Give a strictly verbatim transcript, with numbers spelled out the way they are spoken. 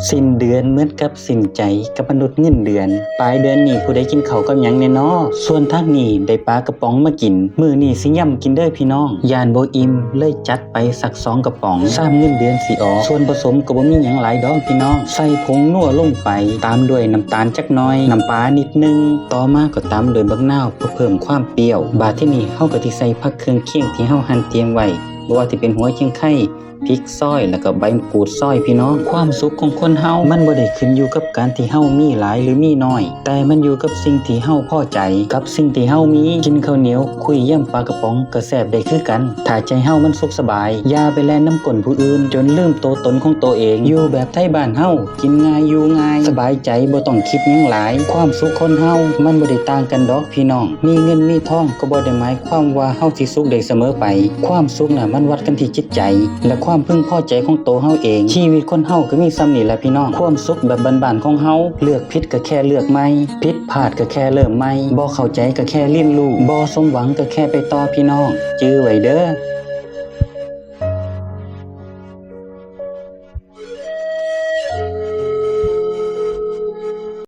สิ้นเดือนเหมือนกับสิ้นใจกับมนุษย์เงินเดือน ปลายเดือนนี้ผู้ใดกินข้าวกับหยังแน่นอ ส่วนทางนี้ได้ปลากระป๋องมากิน มื้อนี้สิย่ำกินเด้อพี่น้อง ย่านบ่อิ่มเลยจัดไปสักสองกระป๋อง ซ้ำเงินเดือนสิออก ส่วนผสมก็บ่มีหยังหลายดอกพี่น้อง ใส่ผงนัวลงไป ตามด้วยน้ำตาลจักหน่อย น้ำปลานิดนึง ต่อมาก็ตามด้วยบักนาวเพื่อเพิ่มความเปรี้ยว บาดที่นี่เฮาก็สิใส่ผักเครื่องเคียงที่เฮาหั่นเตรียมไว้ บ่ว่าสิเป็นหัวเชียงไค พริกซอย แล้วก็ใบมะกรูดซอยพี่น้อง ความสุขของคนเฮามันบ่ได้ขึ้นอยู่กับการที่เฮามีหลายหรือมีน้อย แต่มันอยู่กับสิ่งที่เฮาพอใจ กับสิ่งที่เฮามี กินข้าวเหนียวคุยย่ำปลากระป๋องก็แซ่บได้คือกัน ถ้าใจเฮามันสุขสบาย อย่าไปแล่นนำก้นผู้อื่น จนลืมตัวตนของตัวเอง อยู่แบบไทยบ้านเฮา กินง่ายอยู่ง่าย สบายใจบ่ต้องคิดหยังหลาย ความสุขคนเฮามันบ่ได้ต่างกันดอกพี่น้อง มีเงินมีทองก็บ่ได้หมายความว่าเฮาสิสุขได้เสมอไป ความสุขน่ะมันวัดกันที่จิตใจ และความพึงพอใจของตัวเฮาเอง ชีวิตคนเฮาก็มีส่ำนี้แหละพี่น้อง ความสุขแบบบ้านๆของเฮา เลือกผิดก็แค่เลือกใหม่ ผิดพลาดก็แค่เริ่มใหม่ บ่เข้าใจก็แค่เรียนรู้ บ่สมหวังก็แค่ไปต่อพี่น้อง จื่อไว้เด้อ